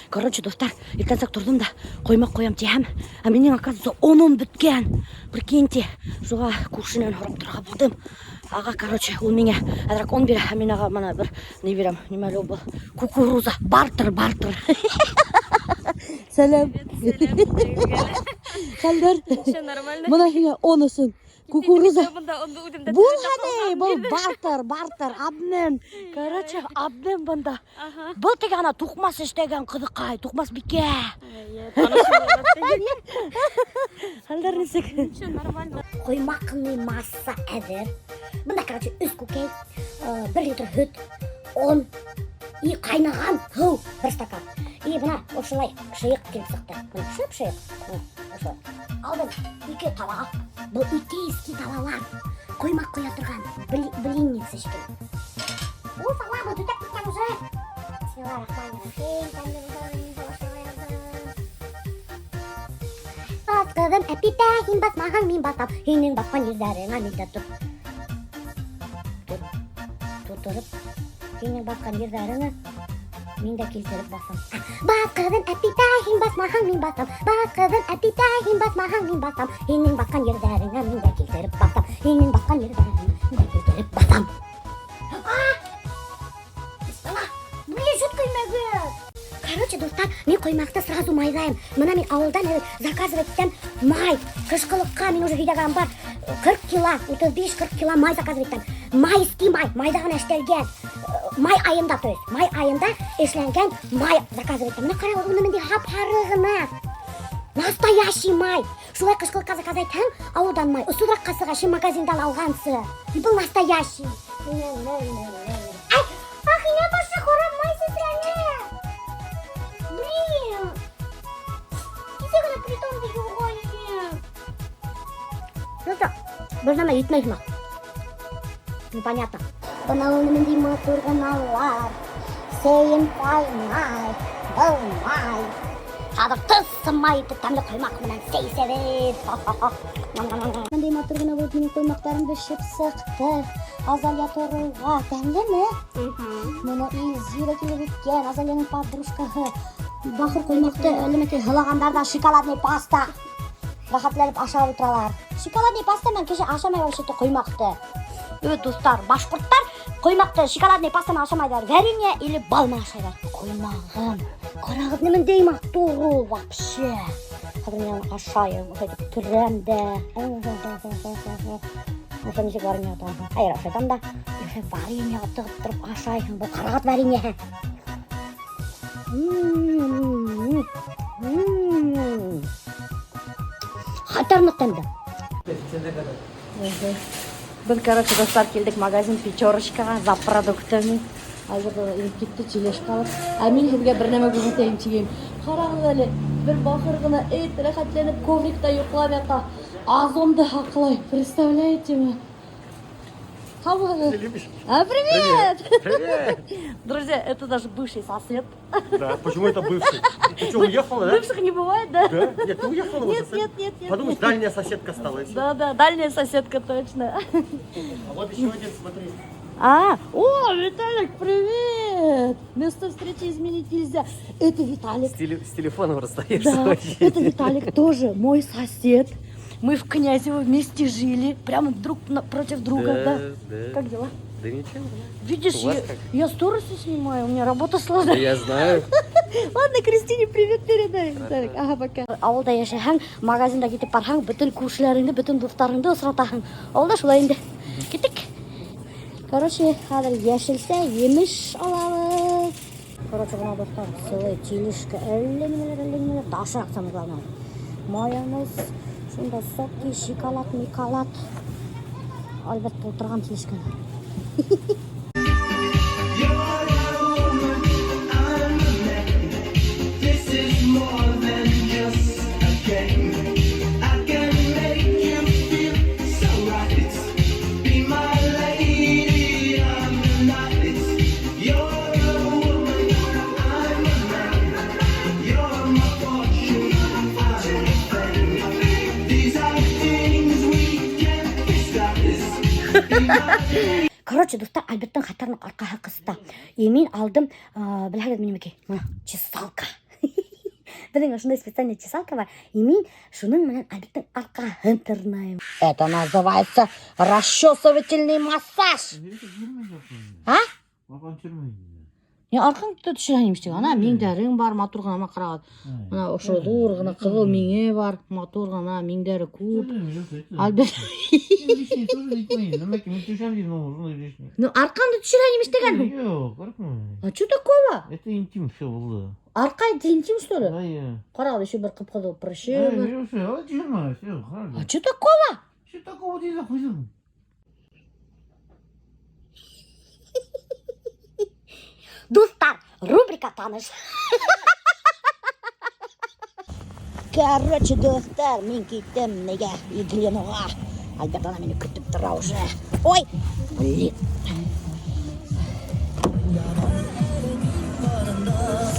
Короче, дуҫтар, иртәнсәк торҙом да ҡоймаҡ ҡоям тиһәм, ә минең, оказывается, оном бөткән. Прикиньте, шуға күршенән һорап торорға булдым. Аға, короче, ул миңә әҙерәк он бирә, ә мин уға бына бер ни бирәм, нимә әле ул был? Кукуруза, бартер, бартер. Сәләм. Хәлдәр? Все нормально. Бына һиңә он өсөн. Кукуруза. Бында онды үҙем дә Булһа, был бартер, бартер, обмен. Короче, обмен бында. Ага. Был теге ана туҡмас эшләгән ҡыҙыҡай, туҡмас бикә. Хәлдәр нисек? Все нормально. Ҡоймаҡный масса әҙер. Бында, короче, өс күкәй, 1 литр һөт, он и ҡайнаған һыу 1 стакан. И бына ошолай шыйыҡ килеп сыҡты. Бына шып-шыйыҡ. Бына ошолай. Алдым ике таба. Был икейский табалар. Ҡоймаҡ ҡоя торған блинница шикелле. Уф, Алла, был төтәп киткән уже. Бисмиллахиррахманиррахим. Тәмле булһын, башлайбыҙ. Бас, ҡыҙым, Әпитә, һин баҫмаһаң, мин баҫам. Һинең баҫҡан ерҙәреңә мин дә тутырып, һинең баҫҡан ерҙәреңә мин дә килтереп баҫам. Баҫ, ҡыҙым, Әпитә, һин баҫмаһаң, мин баҫам. Баҫ, ҡыҙым, Әпитә, һин баҫмаһаң, мин баҫам. Һинең баҫҡан ерҙәреңә мин дә килтереп баҫам. Һинең баҫҡан ерҙәреңә мин дә килтереп баҫам. А! Бисмилла. Блин, һөт көймәгән. Короче, дуҫтар, мин ҡоймаҡты сразу майлайым. Бына мин ауылдан әле заказывать итәм май. Ҡышҡылыҡҡа мин уже һөйләгән бар. 40 кило, 35-40 кило май заказывать итәм. Майский май, майҙа ғына эшләнгән. Май айында, то есть, май айында эшләнгән май заказывать итәм. Бына ҡара, уны бындай һап-һары ғына. Настоящий май. Шулай ҡышҡылыҡҡа заказать итһәң, ауылдан май. Осһоҙораҡҡа сыға, шул магазиндан алғансы. И был настоящий. Ай, ах, һинән башы харап май сәсрәне. Блин. Кисә генә плитамды йыуған инем. Просто бер нәмә етмәй һымаҡ. Непонятно. Бына ул ниндәй матур ғыналар. Сәйем ҡайнай, был май. Хәҙер тысымай итеп тәмле ҡоймаҡ менән сәй эсәбеҙ. Бындай матур ғына булып минең ҡоймаҡтарым бешеп сыҡты. Азалия торорға тәмлеме? Бына Илзира килеп еткән, Азалияның подружкаһы. Бахыр ҡоймаҡты әле һылағандар ҙа шоколадный паста. Рәхәтләнеп ашап ултыралар. Шоколадный паста менән кеше ашамай вообще-то ҡоймаҡты. Эйе, дуҫтар, башҡорттар ҡоймаҡты шоколадный паста менән ашамайҙар. Варенье или бал менән ашайҙар. Ҡоймағым. Ҡарағыҙ, ниндәй матур ул вообще. Хәҙер мин уны ашайым, ошолайтып төрәм дә. Ошо нисек варенье тығаһың? Хәйер, ашайтам да. Ошо вареньеға тығып тороп ашайһың. Был ҡарағат вареньеһы. М-м-м. М-м. Хәтәр тәмле. Беҙ, короче, дуҫтар, килдек магазин «Пятерочкаға» за продуктами. Хәҙер инеп китте тележка алып. Ә мин һеҙгә бер нәмә күрһәтәйем тигәйнем. Ҡарағыҙ әле, бер бахыр ғына эт рәхәтләнеп коврикта йоҡлап ята. Озонды һаҡлай. Представляете ме? Һаумыһығыҙ? Любишь? А, привет! Привет! Друзья, это наш бывший сосед. Да, почему это бывший? Ты что, уехала, да? Бывших не бывает, да? Да? Нет, ты уехала уже? Нет, нет, нет, нет. Подумаешь, дальняя соседка стала. И всё. Да, дальняя соседка точно. А вот еще один, смотри. А, о, Виталик, привет! Место встречи изменить нельзя. Это Виталик. С телефоном расстаешься Да, вообще. это Виталик тоже мой сосед. Мы в Князево вместе жили, прямо друг напротив друга, да. Да. Как дела? Да ничего. Видишь, У вас я, как? я сторисы снимаю, у меня работа Да сложная. я знаю. Ладно, Кристине привет передай. Виталик, ага, пока. Ауылда йәшәһәң, магазинда китеп барһаң, бөтөн күршеләреңде, бөтөн дуҫтарыңды осратаһың. Ауылда шулай инде. Киттек. Короче, хәҙер йәшелсә, емеш алабыҙ. Короче, бына, дуҫтар, целый тележка, әллә нимәләр, әллә нимәләр. Доширак самое главное. Майонез, шунда соки, шоколад, миколад. Альберт тултырған тележканы. You're a woman, I'm a man. This is more than just a game. I can make you feel so right. Be my lady, I'm the night. You're a woman, I'm a man. You're my fortune, I'm your fame. These are things we can't disguise. Be my Короче, дуҫтар, Альберттың хәтәр арҡаһы ҡысыта. И мин алдым, беләһегеҙме нимәкәй? Бына, чесалка. Беҙҙең ошондай специальный чесалка бар. И мин шуның менән Альберттың арҡаһын тырнайым. Это называется расчесывательный массаж. А? Не, арҡаңды төшөрә нимә ана миңдәрең бар, матур ғына ҡарағыҙ. Бына ошо ҙур ғына ҡыҙыл миңе бар, матур ғына миңдәре күп. Альберт. Ну, арҡаңды төшөрә нимә эшләгәнһең? Юҡ, ҡурҡма. А что такого? Это интим все было. Арҡа это интим, что ли? Да, я. Ҡарағыҙ, еще бер ҡып-ҡыҙыл прыщи бар. Все, А что такого? Что такого ты захуй? Дуҫтар, рубрика таныш. Короче, дуҫтар, мин киттем нигә Иглиноға. Альберт ана мине көтөп тора уже. Ой, блин.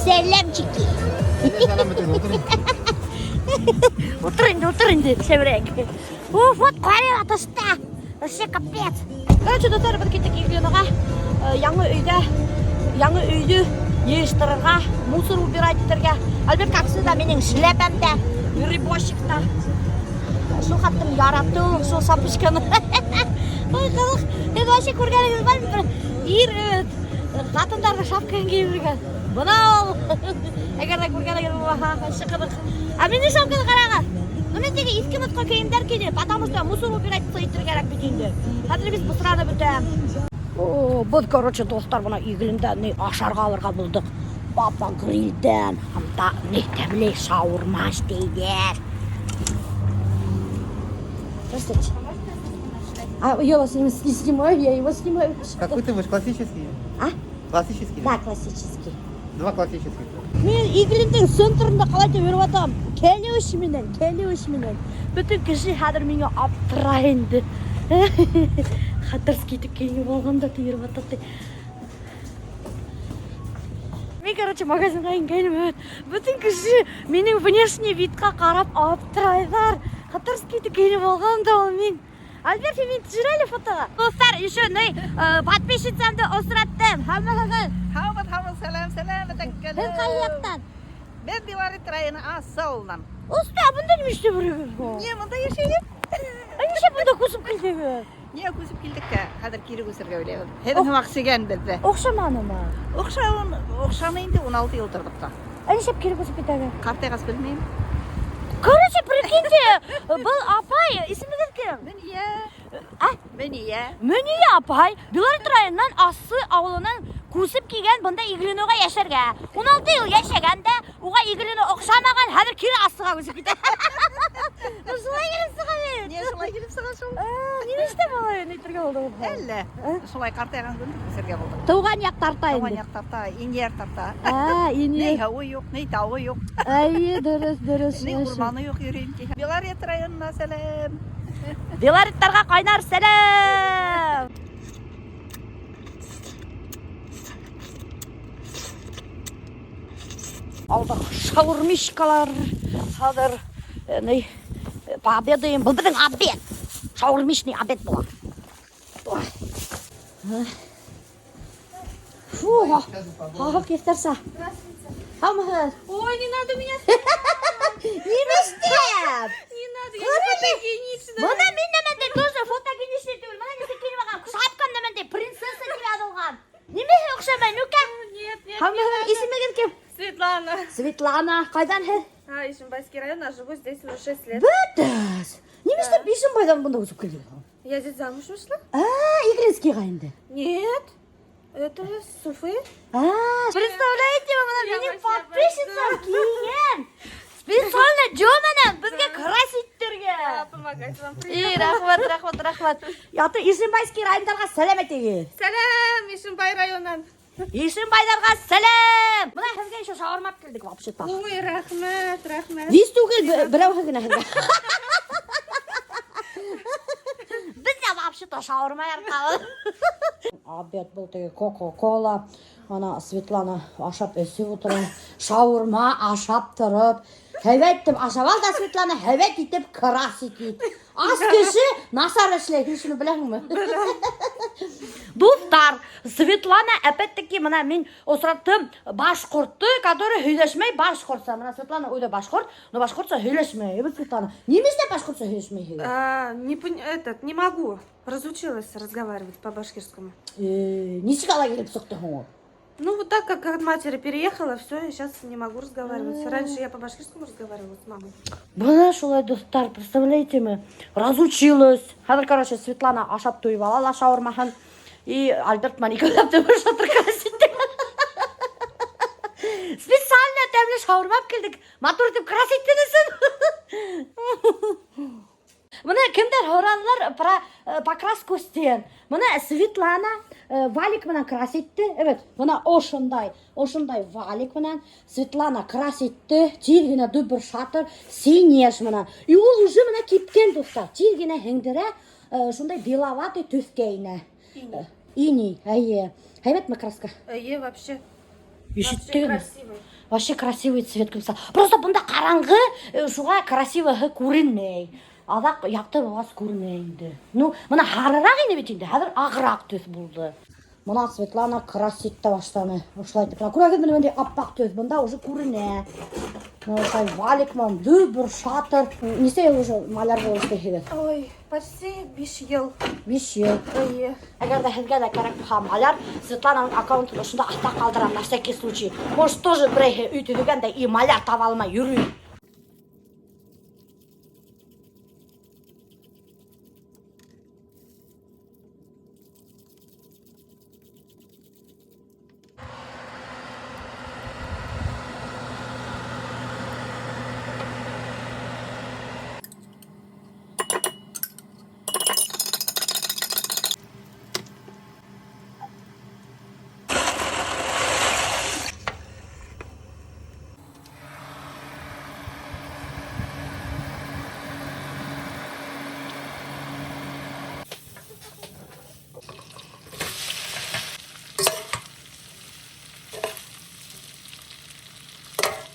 Сәләмчики. Ултыр инде, ултыр инде, шәберәк. Уф, вот ҡарай тышта. Вообще капец. Короче, дуҫтар, беҙ киттек Иглиноға. Яңы өйҙә, яңы өйҙө йыйыштырырға, мусор убирать итергә. Альберт, как всегда, минең шляпамда, грибочекта. Шул хәтлем яратты ул шул шапочканы. Ой, ҡыҙыҡ. Һеҙ вообще күргәнегеҙ бармы? Бер ир ҡатындарҙың шапкаһын кейеп йөрөгән. Бына ул. Әгәр ҙә күргәнегеҙ булһа, вообще ҡыҙыҡ. Ә минең шапканы ҡарағыҙ. Ну, мин теге иҫке моҫҡо кейемдәр кейҙем, потому что мусор убирать итергә кәрәк бит инде. Хәҙер беҙ бысранып бөтәм. О, беҙ, короче, дуҫтар, бына Иглинда ни ашарға алырға булдыҡ. Папа грилдән, анда ни тәмле шаурма эшләйҙәр. Здравствуйте. А я вас не снимаю, я его снимаю. Какой ты будешь, классический? А? Классический? Да, классический. Два классических. Мин Иглиндең центрында ҡалай итеп йөрөп ятам. Кәлүш менән, кәлүш менән. Бөтөн кеше хәҙер миңә аптырай инде. Хатырский итеп кейенеп алған да йөрөп ята. Мин, короче, магазинға ингәйнем. Бөтөн кеше минең внешний видҡа ҡарап аптырайҙар. Хатырский итеп кейенеп алған да ул мин. Альберт, мин төшөр әле фотоға. Дуҫтар, еще ни, подписчицамды осраттым. Һаумыһығыҙ? Һаумыһыҙ, һаумыһыҙ, сәләм, сәләм, Һеҙ ҡай яҡтан? Мин Белорет районы Ассы ауылынан. Оста, бында нимә эшләп йөрөйһөгөҙ? Не, бында йәшәйем. Ә нишләп бында күсеп килдегеҙ? Не, күсеп килдек тә, хәҙер кире күсергә уйлайбыҙ. Һеҙҙең һымаҡ сигән беҙҙе. Оҡшаманымы? Оҡшауын, оҡшаны инде 16 йыл торҙоҡ та. Ә нишләп кире күсеп китәгеҙ? Ҡартайғас белмәйем. Короче, прикиньте, был апай, исемегеҙ кем? Мөнйә. А? Мөнйә. Мөнйә апай Белорет районынан Ассы ауылынан күсеп килгән бында Иглиноға йәшәргә. 16 йыл йәшәгән дә, уға Иглино оҡшамаған, хәҙер кире Ассыға күсеп китә. Шулай килеп сыға бит. Не, шулай килеп сыға шул. Нимә эшләп алай әйтергә булдығыҙ? Әллә. Шулай ҡартайған көндө күсергә булдыҡ. Тыуған яҡ тарта Тыуған инде. яҡ тарта, инйәр тарта. Ә, Ни инйәр. һыуы юҡ, ни тауы юҡ, Әйе, дөрөҫ, дөрөҫ. ни урманы юҡ йөрөйөм тиһәң. Белорет районына сәләм. Белореттарға ҡайнар сәләм. Алдыҡ шаурмишкалар. Хәҙер ни пообедаем. Был беҙҙең обед. Шаурмишный обед була. Ой. Фу, һаҡ ефтерса. Һаумыһығыҙ? Ой, не надо меня Нимә эшләп? Не надо, я фотогеничная. Бына мин нәмәндәй тоже фотогеничный түгел. Бына нисек кейенеп алған. Шапкам нәмәндәй принцесса тип яҙылған. Нимәһе оҡшамай? Ну-ка. Нет, нет. Һаумыһығыҙ? Исемегеҙ кем? Светлана. Светлана. Ҡайҙан һеҙ? А, Ишимбайский район, а живу здесь уже 6 лет. Бөтәс. Нимә эшләп Ишембайҙан бында күсеп килдегеҙ? Я здесь замуж вышла? А, Иглинскийға инде. Нет. Это с Уфы. А, представляете, бына Я минең вообще подписчицам килгән. Специально Джо менән беҙгә красить итергә. Да, помогать вам. И, рәхмәт, рәхмәт, рәхмәт. Аты Ишимбайский райондарға сәләм әйтегеҙ. Сәләм, Ишимбай районынан. Ишембайҙарға сәләм. Бына һеҙгә еще шаурма алып килдек вообще-то. Ой, рәхмәт, рәхмәт. Виз түгел, берәүһе генә һеҙгә. Беҙ ҙә вообще-то шаурма яратабыҙ. Обед был теге Кока-кола. Ана Светлана ашап эсеп ултыра. Шаурма ашап тороп. Һәйбәт итеп ашап ал да, Светлана, һәйбәт итеп красить ит. Ас кеше насар эшләй, һин шуны беләһеңме? Дуҫтар, Светлана опять-таки бына мин осраттым башҡортто, который һөйләшмәй башҡортса. Бына Светлана үҙе башҡорт, но башҡортса һөйләшмәй. Бит Светлана. Нимә эшләп башҡортса һөйләшмәйһегеҙ? А, не, этот, не могу. Разучилась разговаривать по-башкирскому. Нисек алай килеп сыҡты һуң ул? Ну, вот так как от матери переехала, все, я сейчас не могу разговаривать. Раньше я по-башкирскому разговаривала с мамой. Бына шулай, дуҫтар, представляете ме? Разучилась. Хәҙер, короче, Светлана ашап туйып ала ла шаурмаһын. И Альберт менән икәүләп дөбөр-шатыр красить. Специально тәмле шаурма алып килдек. Матур итеп красить өсөн. Бына кемдәр һоранылар про покраску стен. Бына Светлана валик менән красить итте. Evet, бына ошондай, ошондай валик менән Светлана красить итте. Тиҙ генә дөбөр шатыр, синеш менән. И ул уже бына кипкән, дуҫтар. Тиҙ генә һеңдерә, шундай беловатый төҫкә инә. Иней, әйе. Һәйбәтме краска? Е, вообще. Вообще Ишеттеңме? красивый. Вообще красивый цвет кемсә. Просто бында ҡараңғы, шуға красивыһы күренмәй. Аҙаҡ яҡты булғас күренә инде. Ну, бына һарыраҡ ине бит инде, хәҙер ағыраҡ төҫ булды. Бына Светлана красить итә башланы. Ошолай итеп. Бына күрәгеҙ, бына бындай аппаҡ төҫ бында уже күренә. Бына ошолай валик менән дөбөр шатыр. Нисә йыл уже маляр булып эшләйһегеҙ? Ой, почти 5 йыл. 5 йыл. Эйе. Әгәр ҙә һеҙгә лә кәрәк булһа маляр, Светлананың аккаунтын ошонда аҫта ҡалдырам на всякий случай. Может, тоже берәйһе өй төҙөгән дә и маляр таба алмай йөрөй.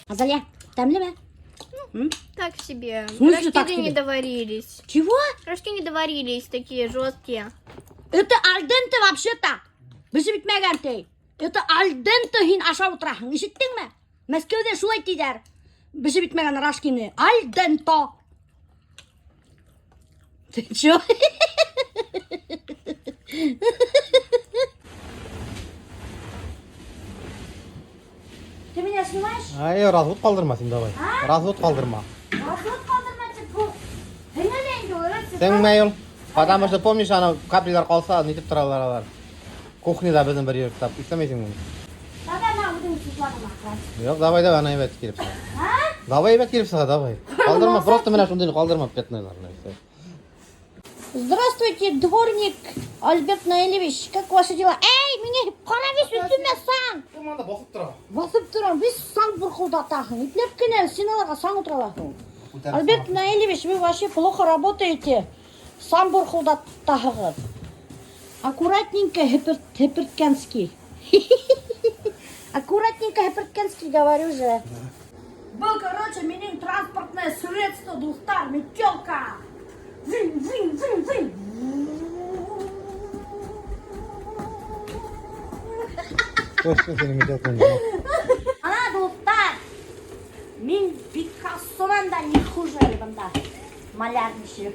Азалия, тәмлеме? Так себе. В смысле Рожки так не себе? доварились. Чего? Рожки не доварились, такие жесткие. Это альденте вообще-то. Бешеп бөтмәгән ти. Это альденте һин ашап ултыраһың, ишеттеңме? Мәскәүҙә шулай тиҙәр. Бешеп бөтмәгән рожкины. Альденто. Ты чё? Ты меня снимаешь? Ай, развод ҡалдырма һин давай. Развод ҡалдырма. Развод ҡалдырма тип был. Һиңә лә инде ул, Сеңмәй ул. Потому что помнишь, анау каплялар ҡалса, нитеп торалар алар. Кухняда беҙҙең бер йортта. Иҫләмәйһеңме? Давай на үҙең Светлана красить. Юҡ, давай, давай, ана һәйбәт килеп сыға. Давай һәйбәт килеп сыға, давай. Ҡалдырма, просто менә шундыйны ҡалдырма пятноларны. Здравствуйте, дворник Альберт Наилевич. Как ваши дела? Эй, мине ҡара весь өҫтөмә саң. Анда баҫып тора. Баҫып торам, весь саң бурҡылдатаһың. Ипләп кенә стеналарға саң ултыралаһың. Альберт Наилевич, вы вообще плохо работаете. Саң бурҡылдатаһығыҙ. Аккуратненько һеперткәнский. Аккуратненько һеперткәнский, говорю же. Был, короче, минең транспортное средство, дуҫтар, метелка. Вин, вин, вин, вин. Точно һинең метелкаң. Ана, дуҫтар, мин Пикассонан да не хуже әле бында. Малярничаю.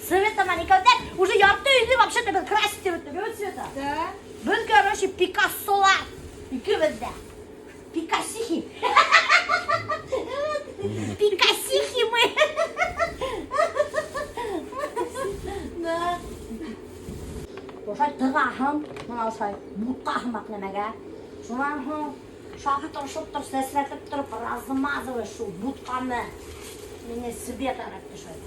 Света менән икәүҙәп, уже ярты өйҙө вообще-то беҙ красить итеп бөттөк, әйме, Света? Да. Беҙ, короче, Пикассолар. Икебеҙ ҙә. Пикассихи. Пикассихи мы. Да. Ошолай тығаһың, бына ошолай бутҡа һымаҡ нәмәгә. Шунан һуң шаптыр-шоптыр сәсрәтеп тороп размазываешь шул бутҡаны. Мине Света өйрәтте шулай.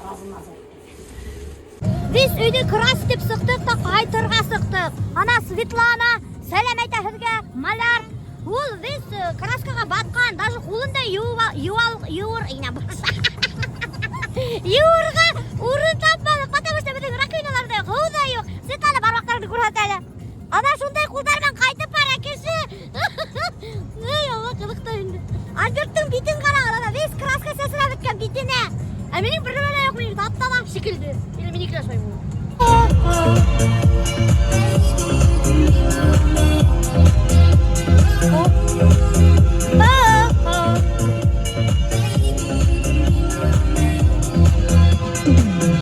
Размазывать. Беҙ өйҙө красить итеп сыҡтыҡ та ҡайтырға сыҡтыҡ. Ана Светлана сәләм әйтә һеҙгә, маляр. Ул весь краскаға батҡан, даже ҡулын да йыуыр, инә йыуырға урын тапманыҡ, потому что беҙҙең раковиналарҙа һыу ҙа юҡ. Светлана бармаҡтарыңды күрһәт әле. Ана шундай ҡулдар менән ҡайтып бара кеше. Эй, Алла, ҡыҙыҡ. ята инде. Альберттың битен ҡарағыҙ, ана весь краска сәсрәп бөткән битенә. Ә минең бер нәмә лә юҡ, минең тап-таҙа шикелле. Или минеке лә шулай булыр.